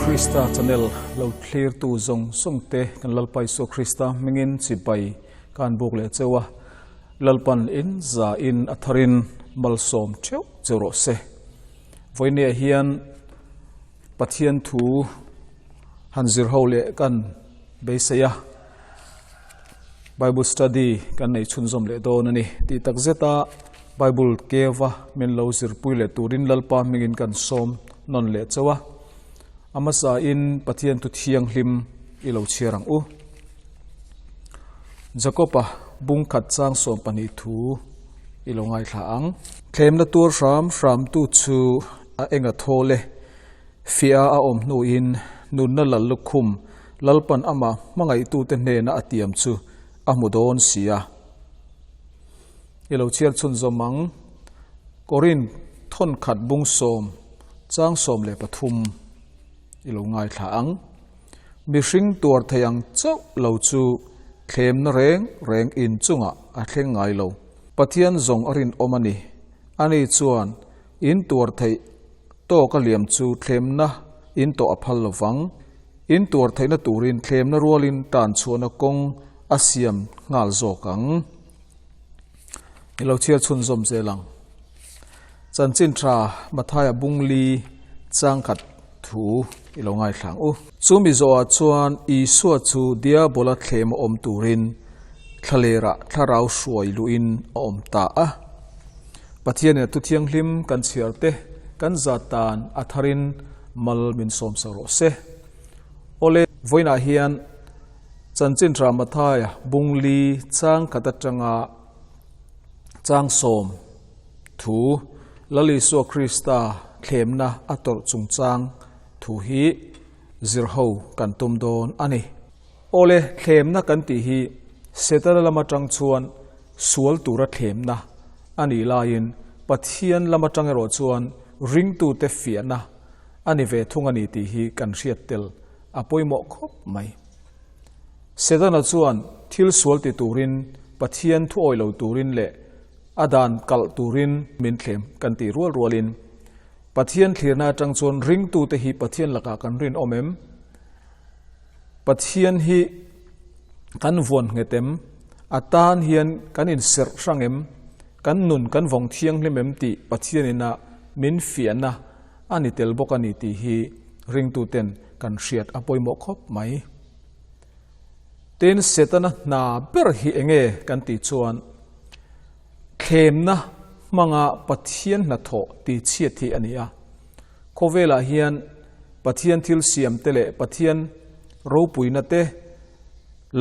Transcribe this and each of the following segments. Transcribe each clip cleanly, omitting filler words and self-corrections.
Krista channel lo thlirtu zawng zawng te kan Lalpa Isua Krista hmingin chibai kan buk leh cheu a, Lalpan in za in a tharin malsawm theuh cheu rawh se. Vawinia hian Pathian thu han zir ho leh kan beisei a, Bible study kan nei chhunzawm leh dawn a ni. Tih tak zeta Bible keva min lo zirpui leh turin Lalpa hmingin kan sawm nawn leh chauh a. A hmasain Pathian thu thianghlim i lo chhiar ang u. Jakob-a bung khat chang 12 thu i lo ngaithla ang. Thlemna tuar hram hramtu chu a enga thawl e. Fiah a awm hnuin nunna lal lukhum Lalpan amah hmangaihtute hnena a tiam chu a hmu dawn si a. I lo chhiar chhunzawm ang. Korinth thawnkhat bung sawm chang 13 i lo ngaithla ang. Mihring tuar thei ang chauh lo chu thlemna reng reng inchungah a thleng ngai lo. Pathian zawng a rinawm a ni. Ani chuan in tuar theih Tawk a liam chu thlemna in tawh a phal lo vang. In tuar theihna turin thlemna rualin tan chhuahna kawng a siam nghal zawk ang. I lo chhiar chhunzawm zel ang. Chanchin tha Mathaia Bungli changkhat thu i lo ngaithla ang u. Chumi zawhah chuan Isua chu Diabola thlem a awm turin thlalerah thlarau hruai luhin a awm ta a. Pathianin a thuthianghlim kan chhiar te kan zat tan a tharin mal min sawm sak rawh se. Awle, vawiinah hian Chanchin Tha Mathaia Bungli chang khat atanga chang sawm thu Lal Isua Krista thlemna a tawrh chungchang thu hi zirho kan tum dawn a ni. Awle, thlemna kan tih hi Setana lam atang chuan sual tura thlemna a nih laiin Pathian lam atang erawh chuan ringtute fiahna a ni ve thung a ni tih hi kan hriat tel a pawimawh khawp mai. Setana chuan thil sual ti turin, Pathian thu awih lo turin leh a dan kalh turin min thlem kan tih rual rualin Pathian thlirna atang chuan ringtute hi Pathian lakah kan rinawm em? Pathian hi kan vuan nghet em? A tan hian kan inserh hrang em? Kan nun kan vawng thianghlim em tih Pathianin a min fiahna a ni tel bawk a ni tih hi ringtuten kan hriat a pawimawh khawp mai. Tin, Setana hna ber hi enge kan tih chuan thlemna hmanga Pathian hnathawh tih chhiat hi a ni a. Khawvelah hian Pathian thil siam te leh Pathian ropuina te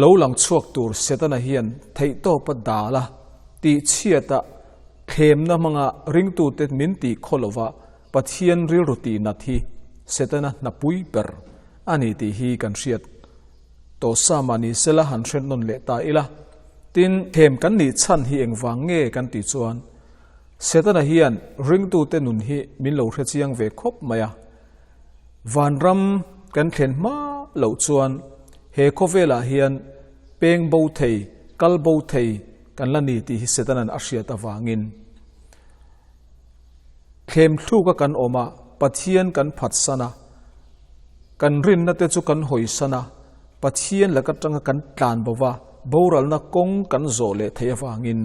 lo lang chhuak tur Setana hian theihtawpa dal a, tihchhiata thlemna hmanga ringtute min tih khaw lova Pathian rilru tihnat hi Setana hnapui ber a ni tih hi kan hriat tawh sa mah ni sela han hret nawn leh ta ila. Tin, thlem kan nih chhan hi engvang nge kan tih chuan Setana hian ringtute nun hi min lo hre chiang ve khawp mai a. Vanram kan thlen hma loh chuan he khawvelah hian peng bo thei, kal bo thei kan la ni tih hi Setana'n a hriat avangin thlem thluka kan awm a, Pathian kan phatsan a, kan rinna te chu kan hawisan a, Pathian laka tanga kan tlan bo va, boralna kawng kan zawh leh theih avangin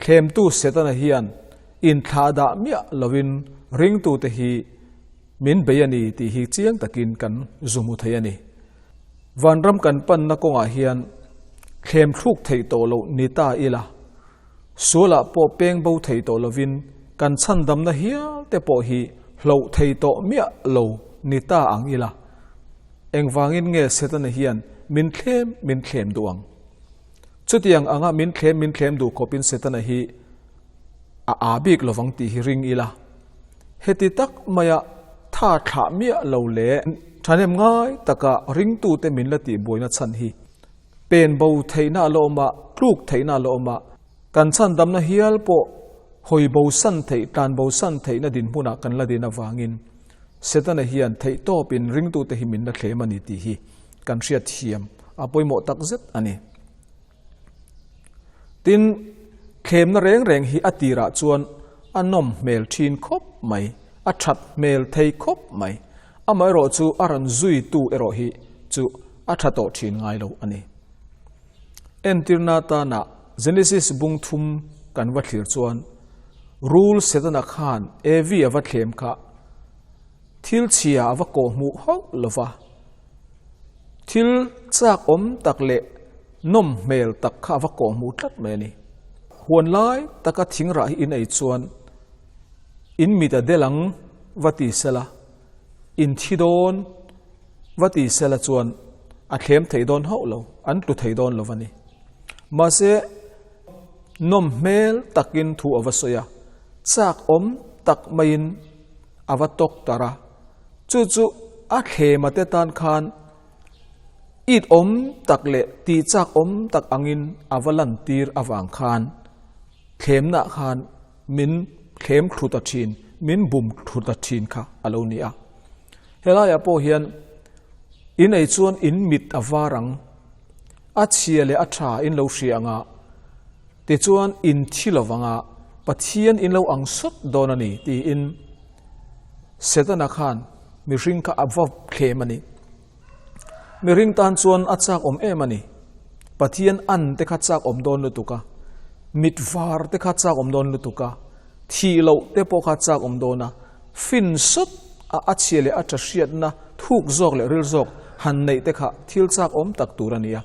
Thlemtu Setana hian inthlahdah miah loin ringtute hi min bei a ni tih hi chiang takin kan zu hmu thei a ni. Vanram kan panna kawngah hian thlem thluk theih tawh loh ni ta ila, sualah pawh peng bo thei tawh lovin kan chhandamna hial te pawh hi hloh thei tawh miah lo ni ta ang ila, engvangin nge Setana hian min thlem min thlem duh ang? Chutiang anga min thlem min thlem duh khawpin Setana hi a aa bik lovang tih hi ring ila. Heti tak maia tha thlah miah lo leh thahnem ngai taka ringtute min la tih buaina chhan hi pen bo theihna a la awm a, tluk theihna a la awm a, kan chhandamna hial pawh hawi bo san theih, tlan bo san theihna dinhmunah kan la din avangin Setana hian theihtawpin ringtute hi min la thlem a ni tih hi kan hriat thiam a pawimawh tak zet a ni. Tin, thlemna reng reng hi a tirah chuan a nawm hmel thin khawp mai, a that hmel thei khawp mai. Amaherawhchu a rawn zuitu erawh hi chu a tha tawh thin ngai lo a ni. Entirna atana Genesis bung thum kan va thlir chuan Rul Setana khan Evi a va thlem kha thil chhia a va kawh hmuh hauh lo va, thil chak awm tak leh nawm hmel tak kha a va kawh hmuh tlat mai a ni. Huan lai taka thing rah hi in ei chuan in mit a del ang va ti sela, in thi dawn va ti sela chuan a thlem thei dawn hauh lo, an tlu thei dawn lo va ni. Mahse, nawm hmel takin thu a va sawi a, chak awm tak maiin a va tawk tar a, chu chu a thlema te tan khan it awm tak leh tih chak awm tak angin a va lantir avang khan thlemna khan min thlem thlu ta thin, min bum thlu ta thin kha a lo ni a. Helaiah pawh hian in ei chuan in mit a var ang, a chhia leh a tha in lo hria ang a, tichuan in thi lo vang a, Pathian in lo ang sawt dawn a ni tiin Setana khan mihring kha a va thlem a ni. Mihring tan chuan a chak awm em a ni. Pathian an te kha chak awm dawn lutuk a, mit var te kha chak awm dawn lutuk a, thih loh te pawh kha chak awm dawn a, fin sawt a a chhia leh a tha hriatna thuk zawk leh ril zawk han neih te kha thil chak awm tak tur a ni a.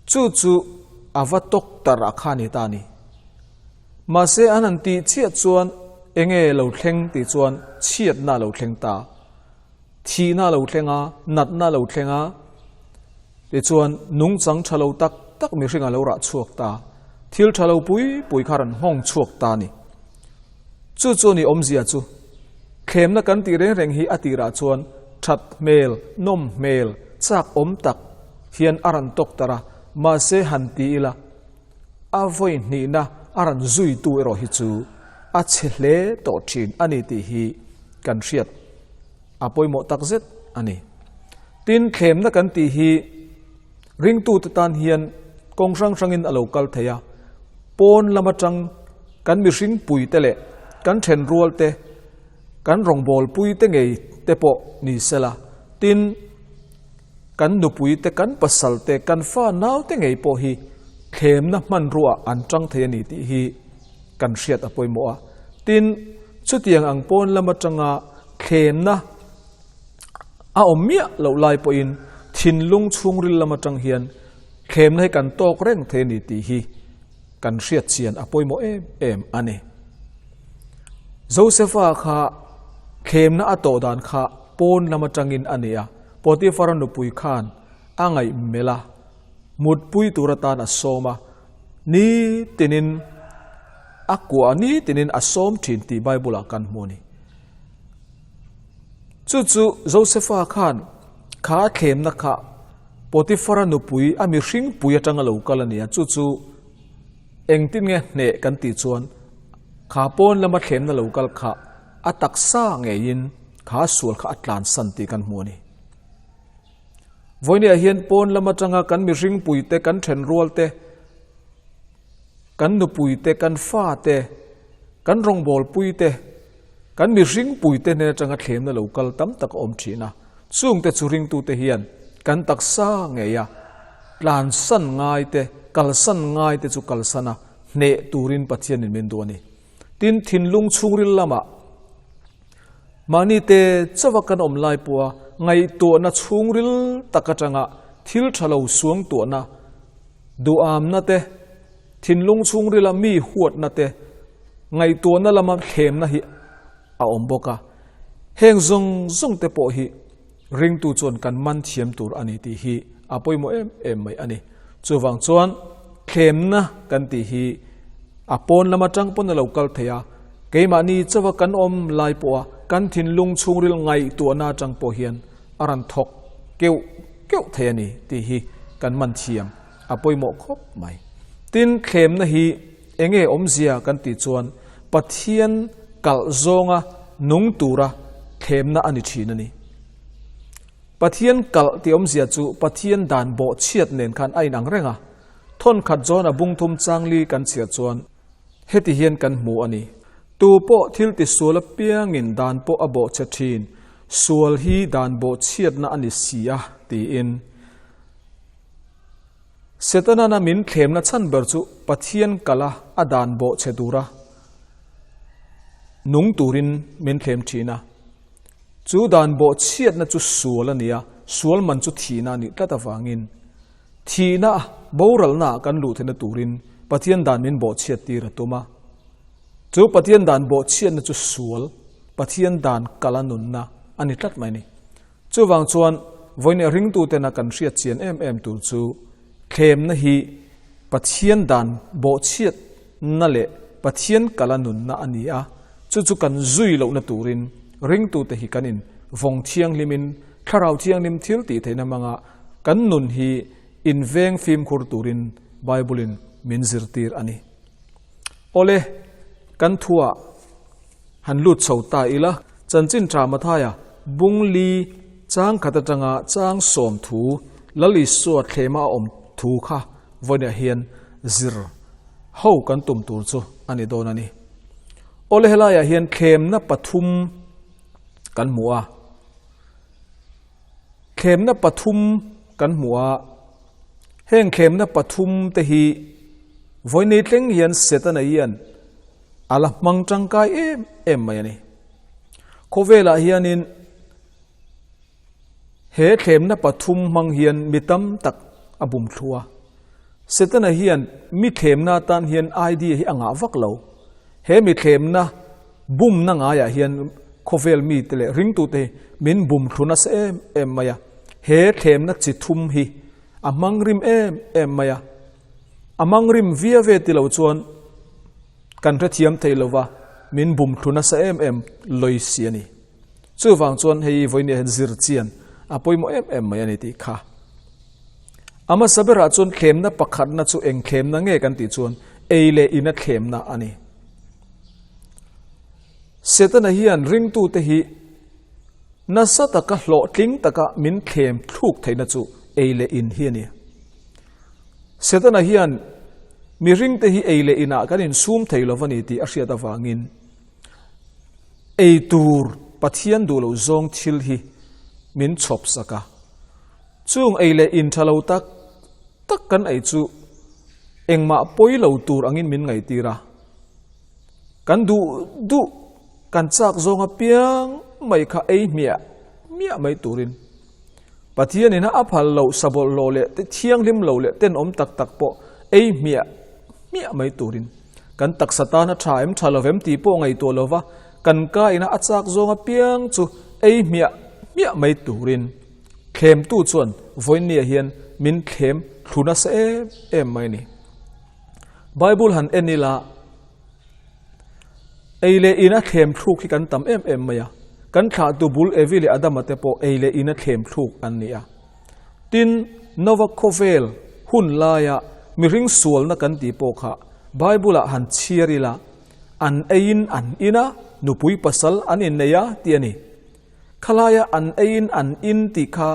Chu chu a va tawk tar a kha ni ta a ni. Mahse an han tih chiah chuan enge lo thleng tih chuan chhiatna a lo thleng ta. Thihna a lo thleng a, natna a lo thleng a, tichuan nungchang tha lo tak tak mihring a lo rah chhuak ta. Thil tha lo pui pui kha rawn nghawng chhuak ta a ni. Chu chu a ni awmzia chu. Thlemna kan tih reng reng hi a tirah chuan that hmel, nawm hmel, chak awm tak hian a rawn tawk tar a, mahse han ti ila, a vawi hnihna a rawn zuitu erawh hi chu a chhe hle tawh thin a ni tih hi kan hriat a pawimawh tak zet a ni. Tin, thlemna kan tih hi ringtute tan hian kawng hrang hrangin a lo kal thei a, pawn lam atang kan mihring puite leh kan thenrualte, kan rawngbawlpuite ngei te pawh ni sela, tin, Kan nupui te, kan pasal te, kan fa nau te ngei pawh hi thlemna hmanruaah an tang thei a ni tih hi kan hriat a pawimawh a. Tin, chutiang ang pawn lam atanga thlemna a awm miah loh lai pawhin thinlung chhungril lam atang hian thlemna hi kan tawk reng thei a ni tih hi kan hriat chian a pawimawh em em a ni. Josefa kha thlemna a tawh dan kha pawn lam atangin a ni a. Potifara nupui khan a ngaih melh a, mutpui tur atan a sawm a, nitinin a kuah a, nitinin a sawm thin tih Bible-ah kan hmu a ni. Chu chu Josefa khan kha a thlemna kha Potifara nupui a mihring pui atanga lo kal a ni a, chu chu engtin nge hneh kan tih chuan kha pawn lama thlemna lo kal kha a taksa ngeiin Kha sual kha a tlansan tih kan hmu a ni. Vawinia hian pawn lam atanga kan mihring puite, kan thenrual te, kan nupui te, kan fa te, kan rawngbawlpui te, kan mihring puite hnen atanga thlemna lo kal tam tak a awm thin a. Chungte chu ringtute hian kan taksa ngeia tlansan ngai te, kalsan ngai te chu kalsan a, hneh turin Pathianin min duh a ni. Tin, thinlung chhungril lamah mahni te chauha kan awm lai pawha ngaihtuahna chhungril tak atanga thil tha lo suangtuahna, duhamna te, thinlung chhungrila mi huatna te, ngaihtuahna lama thlemna hi a awm bawk a. Heng zawng zawng te pawh hi ringtu chuan kan man thiam tur a ni tih hi a pawimawh em em mai a ni. Chuvang chuan thlemna kan tih hi a pawn lam atang pawn a lo kal thei a, keimahni chauha kan awm lai pawha kan thinlung chhungril ngaihtuahna atang pawh hian a rawn thawk keuh keuh thei a ni tih hi kan man thiam a pawimawh khawp mai. Tin, thlemna hi enge awmzia kan tih chuan Pathian kalh zawnga nung tura thlemna a ni thin a ni. Pathian kalh tih awmzia chu Pathian dan bawhchhiat nen khan a inang reng a. Thawnkhat zawn a bung thum changli kan chhiar chuan heti hian kan hmu a ni. Tu pawh thil tisual apiangin dan pawh a bawhchhe thin. Sual hi dan bawhchhiatna a ni si a, tiin. Setana'n a min thlemna chhan ber chu Pathian kala a dan bawhchhe tura nung turin min thlem thin a. Chu dan bawhchhiatna chu sual a ni a, sual man chu thihna a nih tlat avangin thihna boralnaah kan luh theihna turin Pathian dan min bawhchhiat tir a tum a. Chu Pathian dan bawhchhiatna chu sual, Pathian dan kala nunna a ni tlat mai a ni. Chuvang chuan vawiin ringtutena kan hriat chian em em tur chu thlemna hi Pathian dan bawhchhiatna leh Pathian kala nunna a ni a, chu chu kan zui lohna turin ringtute hi kan in vawng thianghlimin Thlarau Thianghlim thil tih theihna hmanga kan nun hi inveng fimkhur turin Bible-in min zirtir a ni. Awle, kan thuah Han lut chho ta ila, chanchin tha Mathaia bung li chang khat atanga chang sawm thu Lal Isua thlema a awm thu kha vawiinah hian zir ho kan tum tur chu a ni dawn a ni. Awle helaiah hian thlemna pathum kan hmu a. Thlemna pathum kan hmu a. Heng thlemna pathum te hi vawiinei thleng hian Setana hian A la hmang tangkai em em mai a ni. Khawvelah hianin he thlemna pathum hmang hian mi tam tak a bum thlu a. Setana hian mi thlemna atan hian idea hi a ngah vak lo. He mi thlemna bumna ngaiah hian khawvel mite leh ringtute hi min bum thlu nasa em em mai a. He thlemna chi thum hi a hmang rim em em mai a. A mang rim via ve ti lo chuan kan hrethiam thei lo va, min bum thlu nasa em em lawi si a ni. Chuvang chuan hei vawinia hian zir chian a pawimawh em em mai a ni tih kha. A hmasa berah chuan thlemna pakhatna chu eng thlemna nge kan tih chuan ei leh ina thlemna a ni. Setana hian ringtute hi nasa taka hlawhtling taka min thlem thluk theihna chu ei leh in hi a ni. Setana hian mihringte hi ei leh inah kan insum thei lo va ni tih a hriat avangin ei tur Pathian duh loh zawng thil hi min chhawp sak a. Chung ei leh in tha lo tak tak kan ei chu engmah pawi lo tur angin min ngaihtir a. Kan duh duh kan chak zawng apiang mai kha ei hmiah hmiah mai turin Pathianin a phal loh sabawlhhlawh leh te thianghlim lo leh tenawm tak tak pawh ei hmiah hmiah mai turin kan taksa tan a tha em tha lo vem tih pawh ngaihtuah lova kan ka ina a chak zawng apiang chu ei hmiah hmiah mai turin thlemtu chuan vawinia hian min thlem thlu nasa em em mai a ni. Bible han en ila Ei leh ina thlem thluk hi kan tam em em mai a. Kan thlahtu bul Evi leh Adama te pawh ei leh ina thlem thluk an ni a. Tin, Nova khawvel hun laia mihring sualna kan tih pawh kha Bible-ah han chhiar ila, an eiin an in a, nupui pasal an innei a tih a ni. Khalaia an eiin an in tih kha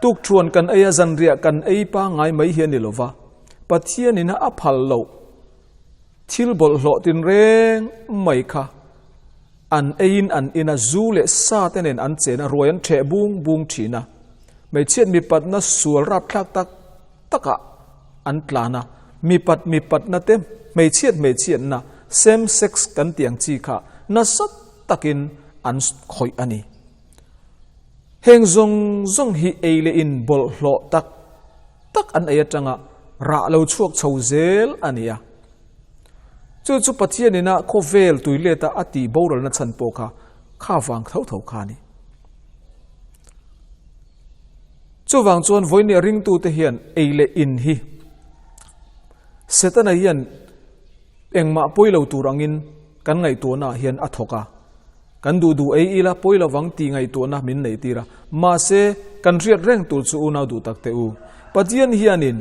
Tukṭhuan kan ei a, zanriah kan ei pangngai mai hi a ni lo va, Pathianin a phal loh thil bawlhhlawh tinreng mai kha an eiin an in a, zu leh sa te nen an chen a, ruai an ṭheh bung bung ṭhin a, hmeichhiat mipatna sual rapthlak tak takah an tlan a, mipat mipatna te, hmeichhiat hmeichhiatna, same sex kan tih ang chi kha nasa takin an khawih a ni. Heng zawng zawng hi ei leh in bawlhhlawh tak tak an ei atanga rah lo chhuak chho zel a ni a. Chu chu Pathian ina khawvel tuileta a tih boralna chhan pawh kha kha vang tho tho kha a ni. Chuvang chuan vawinia ringtute hian ei leh in hi Setana hian engmah pawi lo tur angin kan ngaihtuahnaah hian a thawk a. Kan duh duh ei ila pawi lovang tih ngaihtuahna min neih tir a. Mahse, kan hriat reng tur chu unau duh tak teh u. Pathian hianin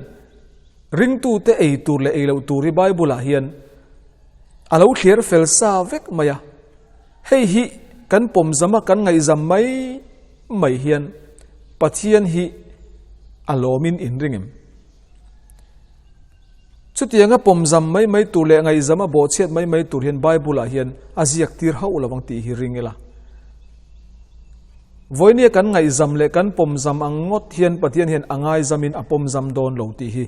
ringtute ei tur leh ei loh tur hi Bible-ah hian a lo thliar fel sa vek mai a. Hei hi kan pawmzama kan ngaihzam mai mai hian Pathian hi a lawmin inring em? Chutianga pawmzam mai mai tur leh ngaihzam a bawhchhiat mai mai tur hian Bible-ah hian a ziak tir hauh lo ang tih hi ring ila. Vawinia kan ngaihzam leh kan pawmzam ang ngawt hian Pathian hian a ngaizamin a pawmzam dawn lo tih hi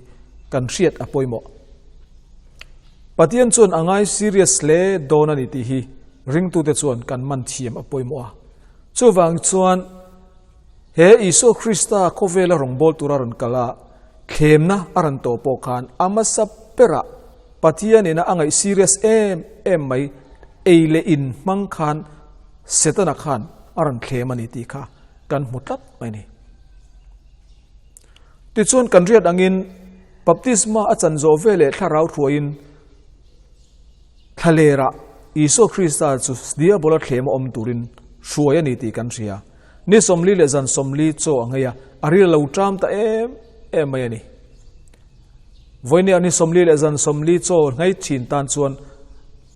kan hriat a pawimawh. Pathian chuan a ngai serious hle dawn a ni tih hi ringtute chuan kan man thiam a pawimawh a. Chuvang chuan he Isua Krista khawvela rawngbâwl tura rawn kal a, thlemna a rawn tawh pawh khan a hmasa berah Pathianin a ngaih serious em em mai ei leh in hmang khan Setana khan a rawn thlem a ni tih kha kan hmu tlat mai a ni. Tichuan kan riat angin baptisma a chan zawh ve leh thlarau hruaiin thlalerah Isua Krista chu diabola thlem a awm turin hruai a ni tih kan hria. Ni 40 leh zan 40 chaw a nghei a, a ril a lo ṭam ta em em mai a ni. Vawinia ni 40 leh zan 40 chaw nghei thin tan chuan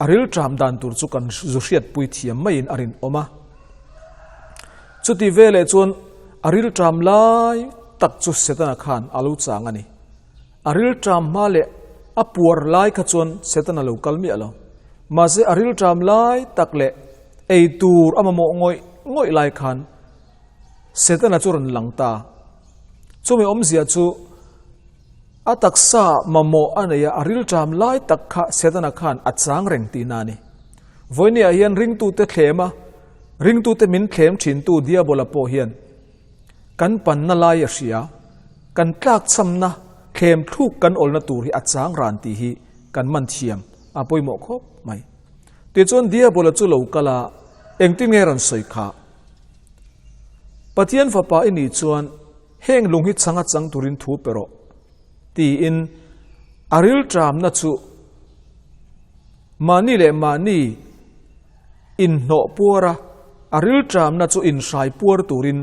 a ril ṭam dan tur chu kan zu hriatpui thiam maiin a rinawm a. Chuti veleh chuan a ril ṭam lai tak chu Setana khan a lo chang a ni. A ril ṭam hma leh a puar lai kha chuan Setana lo kal miah lo. Mahse a ril ṭam lai tak leh ei tur a mamawh ngawih ngawih lai khan Setana chu rawn lang ta. Chumi awmzia chu a taksa mamawh a nei a, a ril ṭam lai tak kha Setana khan a chang reng tihna a ni. Vawinia hian ringtute thlem a, ringtute min thlem ṭhintu Diabola pawh hian kan panna lai a hria, kan tlakchhamna thlem thluk kan awlna tur hi a chang ran tih hi kan man thiam a pawimawh khawp mai. Tichuan Diabola chu lo kal a, engtin nge rawn sawi khah? Pathian fapa i nih chuan heng lung hi changa chang turin thu pe rawh, tiin a rilṭamna chu mahni leh mahni inhnawh puar a, a rilṭamna chu inhrai puar turin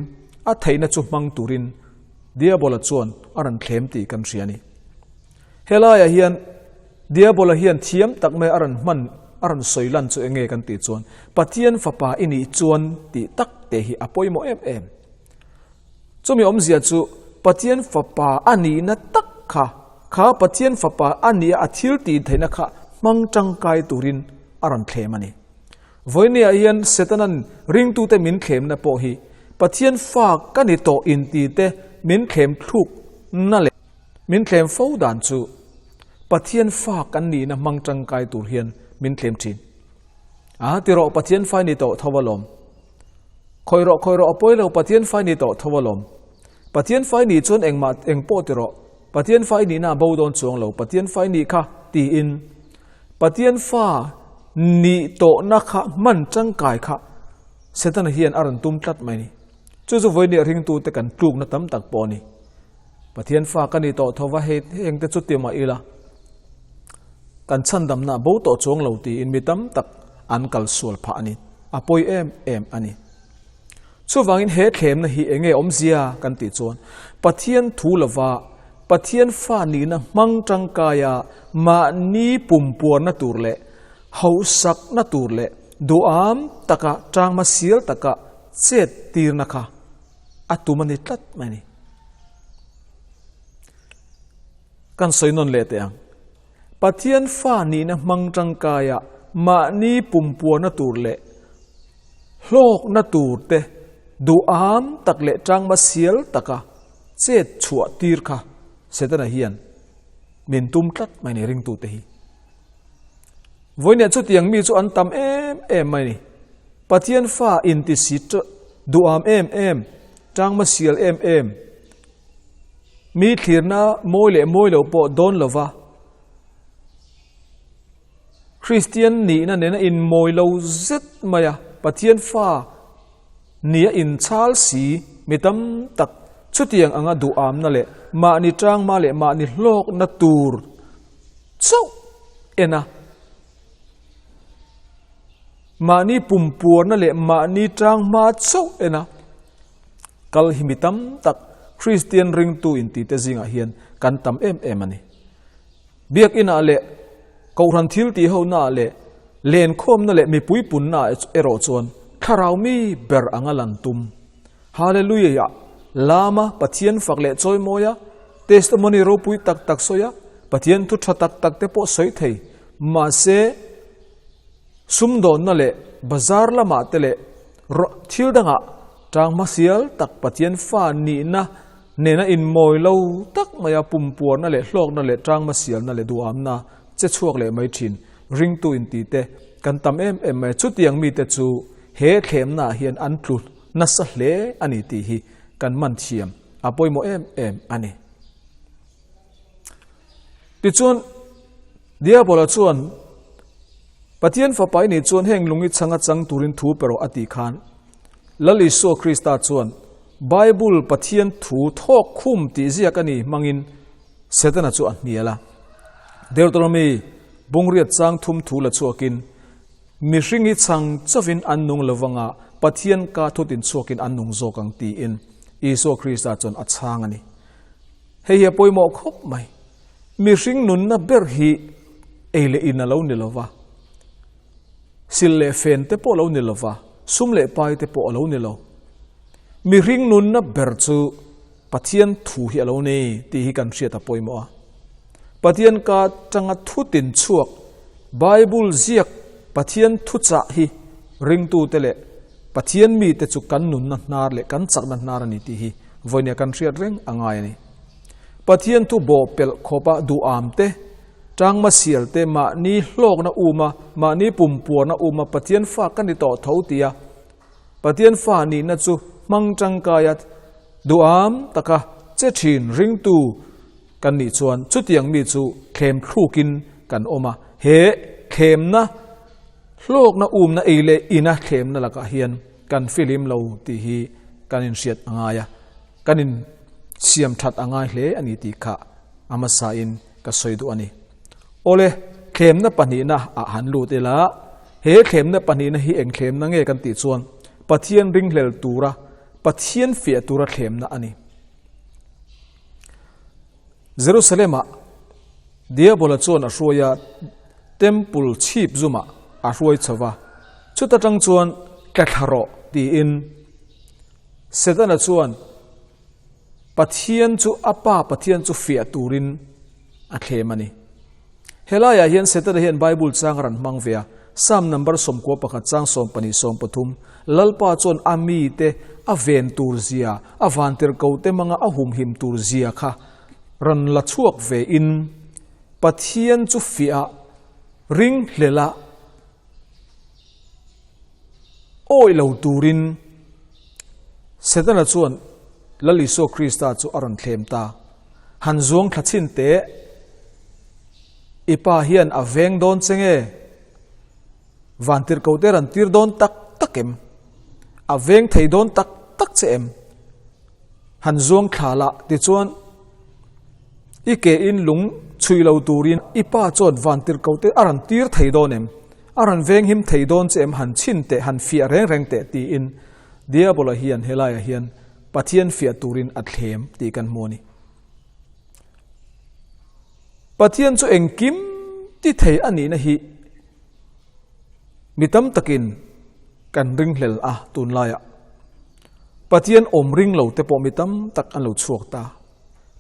a theihna chu hmang turin Diabola chuan a rawn thlem tih kan hria a ni. Helaiah hian Diabola hian thiam tak mai a rawn hman, a rawn sawi lan chu enge kan tih chuan Pathian fapa i nih chuan tih tak te hi a pawimawh em em. Chumi awmzia chu Pathian fapa a nihna tak kha, kha Pathian fapa a nih a thil tih theihna kha hmang tangkai turin a rawn thlem a ni. Vawinia hian Setanan ringtute min thlemna pawh hi Pathian fa ka ni tawh intite min thlem thlukna leh min thlem fo dan chu Pathian fa kan nihna hmang tangkai tur hian min thlem thin. A ti rawh Pathian fa i ni tawh tho alawm. Khawi rawh khawi rawh a pawi lo Pathian fa i ni tawh tho alawm. Pathian fa i nih chuan engmah eng pawh ti rawh. Pathian fa i nihna a bo dawn chuang lo Pathian fa i nih kha tiin Pathian fa nih tawhna kha hman tangkai kha Setana hian a rawn tum tlat mai ni. Chu chu vawinia ringtute kan tlukna tam tak pawh a ni. Pathian fa ka ni tawh tho va hei heng te chu ti mah ila kan chhandamna bo tawh chuang lo tiin mi tam tak an kal sual phah a ni. A pawi em em a ni. Chuvangin he thlemna hi enge awmzia kan tih chuan Pathian thu lova Pathian fa nihna hmang tangkaia mahni pumpuarna tur leh hauhsakna tur leh duham taka tangma sial taka chet tirna kha a tum a ni tlat mai a ni. Kan sawi nawn leh teh ang. Pathian fa nihna hmang tangkaia mahni pumpuarna tur leh hlawkna tur te duham tak leh tangma sial taka chet chhuah tir kha Setana hian min tum tlat mai ni ringtute hi. Vawinia chutiang mi chu an tam em em mai ni. Pathian fa inti si duham em em, tangma sial em em, mi thlirna mawi leh mawi lo pawh dawn lova Kristian nihna nena inmawi lo zet mai a, Pathian fa nia inchhal si mi tam tak chutiang anga duhamna leh mahni tangma leh mahni hlawkna tur chauh en a, Mahni pumpuarna leh mahni tang hma chauh en a kal hi mi tam tak Kristian ringtu intite zingah hian kan tam em em a ni. Biakinah leh Kohhran thil tih honaah leh lenkhawmna leh mipui punnaah erawh chuan thlarau mi ber anga lan tum. Hallelujah! Lama Pathian fak leh chawimawi a, testimony ropui tak tak sawi a, Pathian thu tha tak tak te pawh sawi thei. Mahse, sumdawnna leh bazar lamah te leh thil dangah. Tang hmasial tak Pathian fa nihna nena inmawi lo tak maia pumpuarna leh hlawkna leh tang hmasialna leh duhamna che chhuak leh mai thin ringtu inti te kan tam em em mai a. Chutiang mite chu he thlemnaah hian an tlu nasa hle a ni tih hi kan man thiam a pawimawh em em a ni. Tichuan, Diabola chuan Pathian Fapa i nih chuan heng lung i chhang a chang turin thu pe rawh a tih khan Lal Isua Krista chuan Bible Pathian thu thawk khum tih ziak a ni hmangin Setana chu a hnial a. Deuteronomy bungriat chang thum thu la chhuakin mihring hi chhang chauhin an nung lovanga Pathian ka thutin chhuakin an nung zawk ang tiin Isua Krista chuan a chhang a ni. Hei hi a pawimawh khawp mai. Mihring nunna ber hi ei leh in a lo ni lo va, sil leh fen te pawh a lo ni lo va, sum leh pai te pawh a lo ni lo. Mihring nunna ber chu Pathian thu hi a lo ni tih hi kan hriat a pawimawh a. Pathian ka tanga thu tin chhuak, Bible ziak Pathian thuchah hi ringtute leh Pathian mite chu kan nunna hnar leh kan chakna hnar a ni tih hi vawinia kan hriat reng a ngai a ni. Pathian thu bawh pelh khawpa duham te, tangma sial te, mahni hlawkna uma, mahni pumpuarna uma Pathian fa ka ni tawh tho tia Pathian fa nihna chu hmang tangkaia duham taka che thin ringtu kan nih chuan chutiang mi chu thlem thlukin kan awm a. He thlemna hlawkna umna ei leh ina thlemna lakah hian kan filim lo tih hi kan inhriat a ngai a. Kan in siam that a ngai hle a ni tih kha a hmasain ka sawi duh a ni. Awle, thlemna pahnihna ah han lut ila, he thlemna pahnihna hi eng thlemna nge kan tih chuan Pathian ringhlel tura, Pathian fiah tura thlemna a ni. Jerusalem-ah Diabola chuan a hruai a, Temple chhip zumah a hruai chho va, chuta tang chuan tla thla rawh tiin Setana chuan Pathian chu a Pa Pathian chu fiah turin a thlem a ni. Helaiah hian Setana hian Bible chang a rawn hmang ve a, Psalm number 11 chang 12 13, Lalpa chuan a mite a ven tur zia, a vantirhkote hmanga a humhim tur zia kha rawn la chhuak ve in Pathian chu fiah a, ringhlel a, Awih lo turin Setana chuan Lal Isua Krista chu a rawn thlem ta. Han zuang thla chhin teh, i pa hian a veng dawn che nge? Vantirhkoh te rawn tir dawn tak tak em? A veng thei dawn tak tak che em? Han zuang thla lah tichuan i ke in lung chhui lo turin i pa chuan vantirhkoh te a rawn tir thei dawn em? A rawn venghim thei dawn che em han chhin teh han fiah reng reng teh tiin Diabola hian helaiah hian Pathian fiah turin a thlem tih kan hmu a ni. Pathian chu engkim ti thei a nihna hi mi tam takin kan ringhlel a tunlaiah. Pathian awm ring lo te pawh mi tam tak an lo chhuak ta.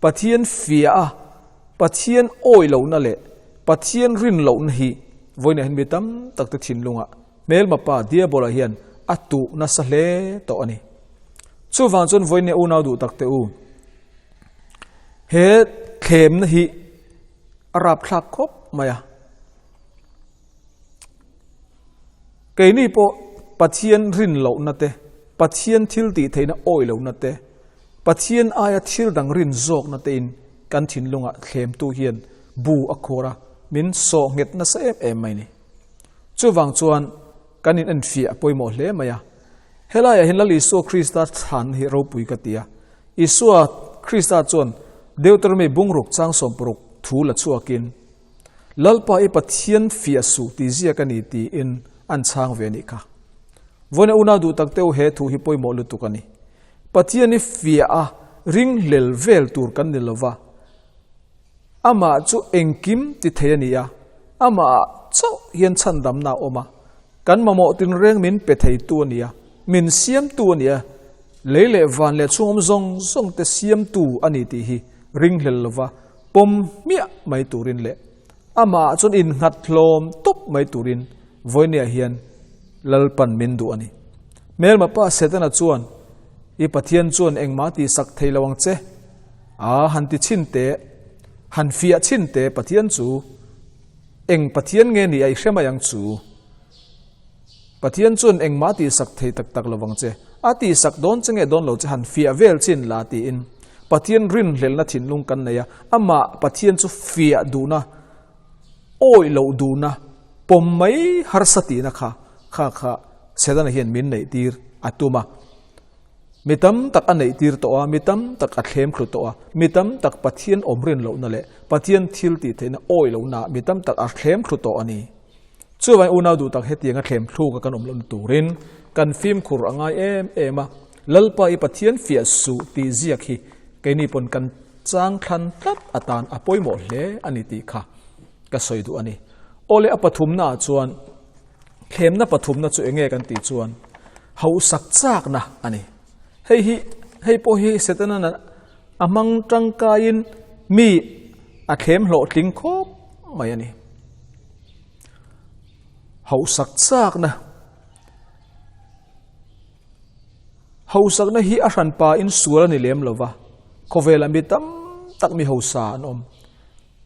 Pathian fiah a, Pathian awih lohna leh Pathian rin lohna hi vawiinah hian mi tam tak te thinlungah hmelma pa Diabola hian a tuh nasa hle tawh a ni. Chuvang chuan vawiinah unau duh tak te u, he thlemna hi a rapthlak khawp mai a. Keini pawh Pathian rin lohna te, Pathian thil tih theihna awih lohna te, Pathian aia thil dang rin zawkna tein kan thinlungah thlemtu hian bu a khur a, min sawh nghet nasa em em mai ni. Chuvang chuan kan in enfiah a pawimawh hle mai a. Helaiah hian Lal Isua Krista thlan hi ropui ka ti a. Isua Krista chuan Deuteronomy bungruk chang 60 thu la chhuakin, Lalpa i Pathian fiah suh tih ziak a ni tiin an chhang ve a nih kha. Vawiin a unau duh tak teuh he thu hi pawimawh lutuk a ni. Pathian hi fiah a, ringhlel vel tur kan ni lova, amah chu engkim ti thei a ni a, amahah chauh hian chhandamna a awm a, kan mamawh tinreng min pe theitu a ni a, min siamtu a ni a, lei leh van leh chhungawm zawng zawng te siamtu a ni tih hi ringhlel lova pawm hmiah mai turin leh amahah chuan innghat hlawm tawp mai turin vawinia hian Lalpan min duh a ni. Hmelma pa Setana chuan. I Pathian chuan engmah tihsak thei lo ang che. A han ti chhin teh, han fiah chhin teh Pathian chu eng Pathian nge ni a i hre mai ang chu. Pathian chuan engmah tihsak thei tak tak lo vang che, a tihsak dawn che nge dawn lo che han fiah vel chin la tiin Pathian rinhlelhna thinlung kan nei a, amah Pathian chu fiah duhna, awih loh duhna, pawm mai harsa tihna kha kha kha Setana hian min neih tir a tum a. Mi tam tak a neih tir tawh a, mi tam tak a thlem thlu tawh a, mi tam tak Pathian awm rin lohna leh Pathian thil tih theihna awih lohna mi tam tak a thlem thlu tawh a ni. Chuvangin unau duh tak hetianga thlem thluka kan awm lohna turin kan fimkhur a ngai em em a, Lalpa i Pathian fiah suh tih ziak hi keini pawn kan chang thlan tlat atan a pawimawh hle a ni tih kha ka sawi duh a ni. Awle a pathumna ah chuan thlemna pathumna chu enge kan tih chuan hausak chakna a ni. Hei hi hei pawh hi Setana a hmang tangkaiin mi a thlem hlawhtling khawp mai a ni. Hausak chakna Hausakna hi a hranpa in sual a ni lem lo va, khawvelah mi tam tak mi hausa an awm.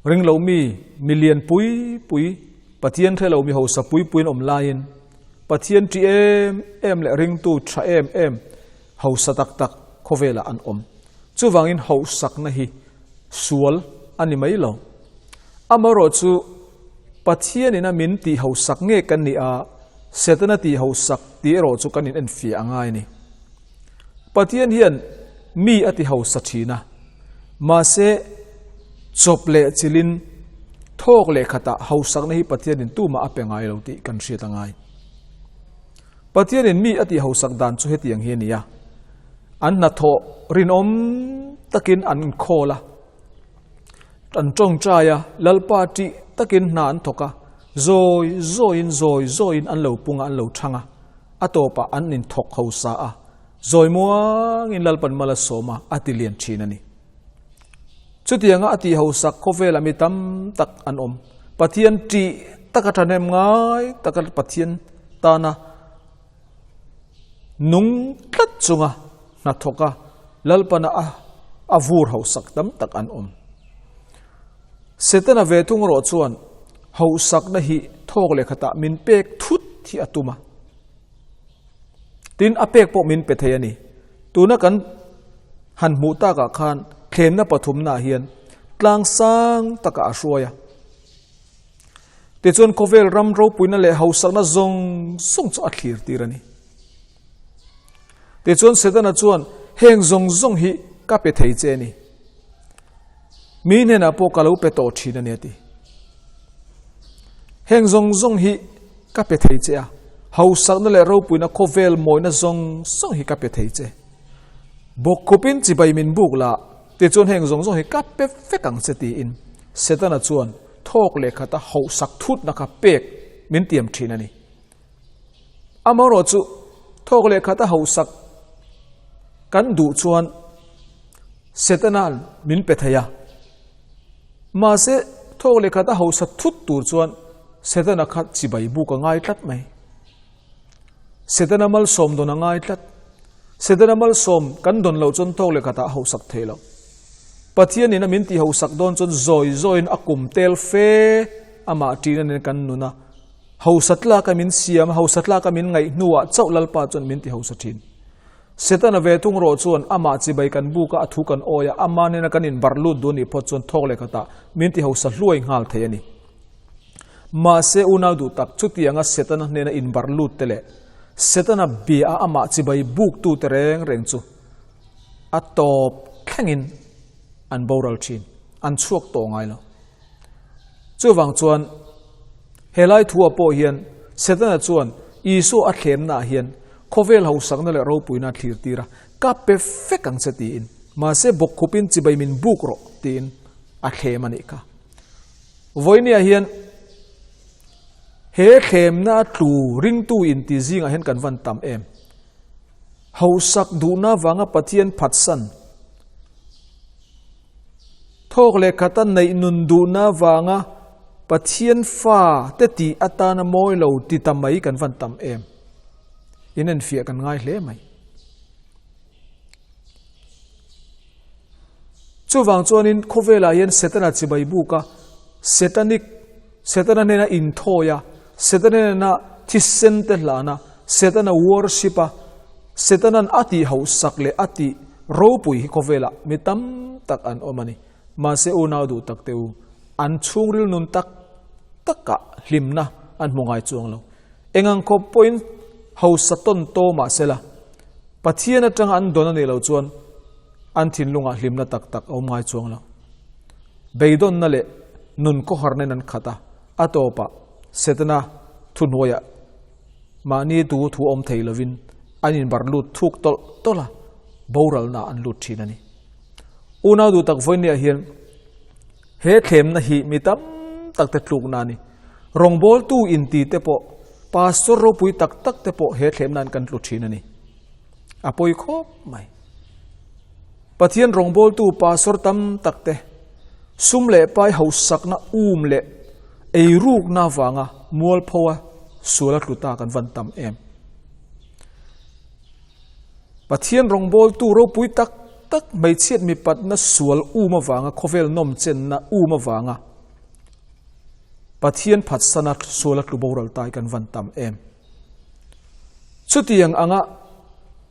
Ring lo mi, mi lian pui pui, Pathian hre lo mi hausa pui pui an awm laiin Pathian ṭi em em leh ringtu ṭha em em hausa tak tak khawvelah an awm. Chuvangin hausakna hi sual a ni mai lo. Amaherawh chu Pathianin a min tih hausak nge kan nih a, Setana tih hausak tih erawh chu kan inenfiah a ngai a ni. Pathian hian mi a ti hausa thin a, mahse chawp leh chilhin thawk leh khatah hausakna hi Pathianin tumah a pe ngai lo tih kan hriat a ngai. Pathianin mi a tih hausak dan chu hetiang hi a ni a, an hnathawh rinawm takin an inkhawl a, an tawngtai a, Lalpa tih takin hna an thawk a, zawi zawiin zawi zawiin an lo pung a, an lo thang a, a tawpah an inthawk hausa a, zawi muangin Lalpan mal a sawm a, a ti lian thin a ni. Chutianga a tih hausak khawvelah mi tam tak an awm. Pathian tih taka thahnem ngai taka Pathian tana nung tlat chunga hnathawka Lalpana a a vur hausak tam tak an awm. Setana ve thung erawh chuan hausakna hi thawk leh khatah min pek thut hi a tum a. Tin, a pek pawh min pe thei a ni. Tuna kan han hmuh takah khan thlemna pathumnaah hian tlang sang takah a hruai a. Tichuan khawvel ram ropuina leh hausakna zawng zawng chu a thlir tir a ni. Tichuan Setana chuan heng zawng zawng hi ka pe thei che a ni. Mi hnenah pawh ka lo pe tawh thin a ni a ti. Heng zawng zawng hi ka pe thei che a, hausakna leh ropuina khawvel mawina zawng zawng hi ka pe thei che. Bawkkhupin chibai min buk la, tichuan heng zawng zawng hi ka pe vek ang che tiin Setana chuan thawk leh khata hausak thutna kha pek min tiam thin a ni. Amaherawh chu thawk leh khata hausak kan duh chuan Setana'n min pe thei a. Mahse, thawk leh khata hausa thut tur chuan Setana kha chibai buk a ngai tlat mai. Setana malsawm dawn a ngai tlat. Setana malsawm kan dawn loh chuan thawk leh khatah a hausak thei lo. Pathianin a min tih hausak dawn chuan zawi zawiin a kum tel fe amah ṭihna nen kan nun a. Hausa tlaka min siam, hausa tlaka min ngaih hnuah chauh Lalpa chuan min ti hausa ṭhin. Setana ve thung rawh chuan amah chibai kan buk a, a thu kan awi a, ama nena kan inbarh lut duh nih phawt chuan thawk leh khatah min ti hausa hluai nghal thei a ni. Mahse, unau duh tak, chutianga Setana hnena inbarh lut te leh Setana bia a amah chibai buk tute reng reng chu a tawp thlengin an boral thin, an chhuak tawh ngai lo. Chuvang chuan helai thua pawh hian Setana chuan Isua a thlemnaah hian khawvel hausakna leh ropuina a thlir tir a, Ka pe fek ang che tiin, mahse bawkkhupin chibai min buk rawh tiin a thlem a nih kha. Vawinia hian he thlemna a tlu ringtu inti zingah hian kan van tam em? Hausak duhna vanga Pathian phatsan, thawk leh khata neih nun duhna vanga Pathian fa te tih atana mawi lo ti ta mai kan van tam em? Inenfiah kan ngai hle mai. Chuvang chuanin khawvelah hian Setana chibai buk a, Setanic, Setana hnena inthawi a, Setana hnena thisen te hlan a, Setana worship a, Setanan a tih hauhsak leh a tih ropui hi khawvelah mi tam tak an awm a ni. Mahse unau duh tak te u, an chhungril nun tak takah hlimna an hmu ngai chuang lo. Engang khawp pawhin hausa tawn tawm ah sela, Pathian atanga an dawn a nih loh chuan an thinlungah hlimna tak tak a awm ngai chuang lo. Beidawnna leh nun khawharna in an khat a, a tawpah Setana thuhnuaiah mahni tu thu awm thei lovin an inbarh lut thuk tawlh tawlh a, boralna an lut thin a ni. Unau duh tak vawinia hian he thlemna hi mi tam tak te tlukna a ni. Rawngbawltu inti te pawh, pastor ropui tak tak te pawh he thlemna an kan tlu thin a ni. A pawi khawp mai. Pathian rawngbawltu pastor tam tak te sum leh pai hausakna um leh eirukna avanga mualphoa suala tlu ta kan van tam em. Pathian rawngbawltu ropui tak tak hmeichhiat mipatna sual um avanga khawvel nawmchenna um avanga Pathian phatsana suala tlu boral tai kan van tam em. Chutiang anga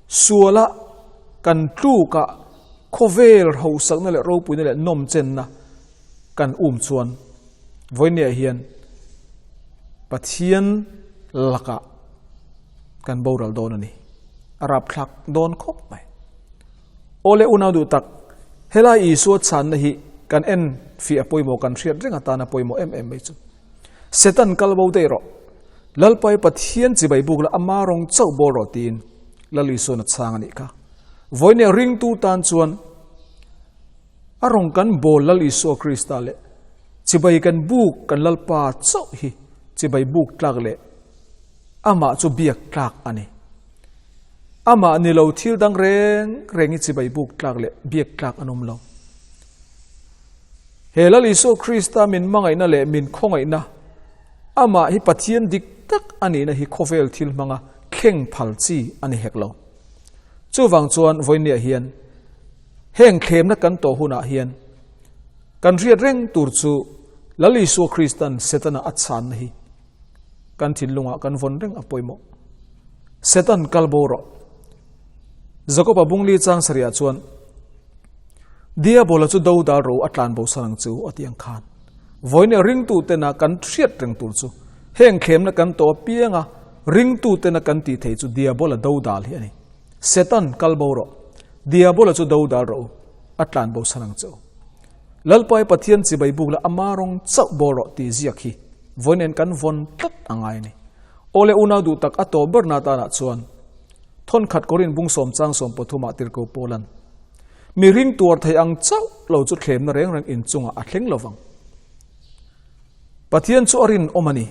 suala kan tluka khawvel hosakna leh ropuina leh nawmchenna kan um chuan vawinia hian Pathian lakah kan boral dawn a ni. A rapthlak dawn khawp mai. Awle unau duh tak, helai Isua chhanna hi kan en fiah pawimawh kan hriat reng atana pawimawh em em mai chu. Setan kal bo daih rawh. Lalpai Pathian chibai buk la ama rawng chauh bawl rawh tiin Lal Isuan a chhang a nih kha. Vawinia ringtu tan chuan A rawng kan bawl Lal Isua Krista leh chibai kan buk kan Lalpa chauh hi chibai buk tlak leh amah chu biak tlak a ni. Amah ni lo thil dang reng reng hi chibai buk tlak leh biak tlak an awm lo. He Lal Isua Krista min hmangaihna leh min khawngaihna, amah hi Pathian dik tak a nihna hi khawvel thil hmanga thleng phal chi a ni hek lo. Chuvang chuan vawinia hian Heng thlemna kan tawh hunah hian kan hriat reng tur chu Lal Isua Kristan Setana a chhanna hi kan thinlungah kan vawn reng a pawimawh. Setan kal bo rawh. Jakoba bungli chang sariah chuan Diabola chu do dal ro a tlan bo san ang chu a ti ang khan. Vawiin ringtu tena kan hriat reng tur chu heng thlemna kan tawh apianga ringtu tena kan tih thei chu Diabola do dal hi a ni. Setan kal bo rawh. Diabola chu do dal rawh u, a tlan bo san ang che u. Lalpai Pathian chibai buk la ama rawng chauh bawr rawh tih ziak hi vawiin kan vawn tlat a ngai a ni. Awle unau duh tak a tawp ber na tanah chuan thawnkhat Korin bung sawmchang 13 ah tirhko Paulan mihring tuar thei ang chauh lo chu thlemna reng reng inchungah a thleng lovang. Pathian chu a rinawm a ni.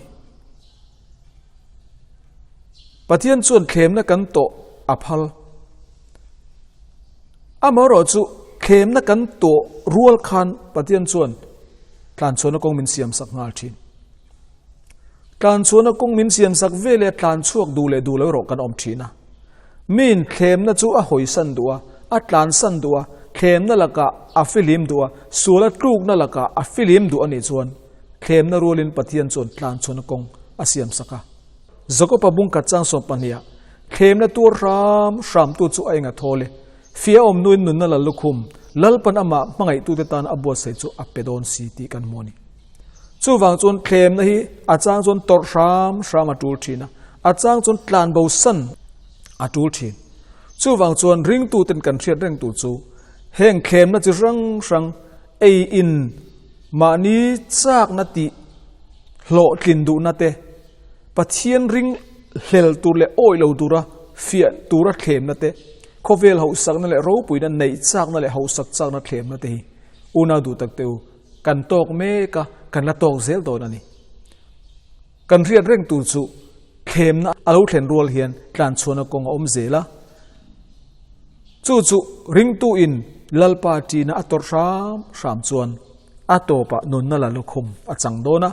Pathian chuan thlemna kan tawh a phal. Amaherawh chu thlemna kan tawh rual khan Pathian chuan tlanchhuahna kawng min siam sak nghal thin. Tlanchhuahna kawng min siam sak veleh tlanchhuak duh leh duh lo erawh kan awm thin a. Min thlemna chu a hawisan duh a, a tlansan duh a, thlemna lakah a fihlim duh a, suala tlukna lakah a fihlim duh a nih chuan Thlemna rualin Pathian chuan tlanchhuahna kawng a siam sak a. Jakoba bungkhat chang 12ah, Thlemna tuar hram hramtu chu a enga thawl e. Fia awm nuin nunna la lukhum, Lalpan amah hmangaihtute tan a buatsaih chu a pe dawn si tih kan hmu a ni. Chuvang chuan thlemna hi a chang chuan tawrh hram hram a tul thin a, a chang chuan tlanbo san a tul thin. Chuvang chuan ringtuten kan hriat reng tur chu heng thlemna chi hrang hrang ei in Mahni chakna tih hlawhtlin duhna te, Pathian ring hlel tur leh awih lo tura fiah tura thlemna te, khawvel hauhsakna leh ropuina neih chakna leh hauhsak chakna thlemna te hi unau duh tak te u, kan tawk mek a, kan la tawk zel dawn a ni. Kan hriat reng tur chu thlemna a lo thlen rual hian tlanchhuahna kawng a awm zel a. Chu chu ringtu in Lalpa ṭihna a tawrh hram hram chuan a tawpah nunna la lukhum a chang dawn a,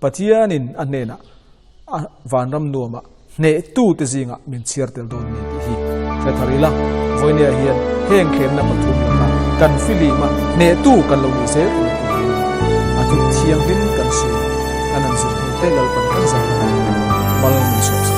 Pathianin a hnenah a vanram nuamah hnehtute zingah min chhiar tel dawn a ni tih hi hre thar ila. Vawinia hian heng thlemna pathum laka. kan filim a, hnehtu kan lo nih zel theih turin a thu thianghlim kan sawi kan han zir hnu te Lalpan kan zah na mal min sawm sak.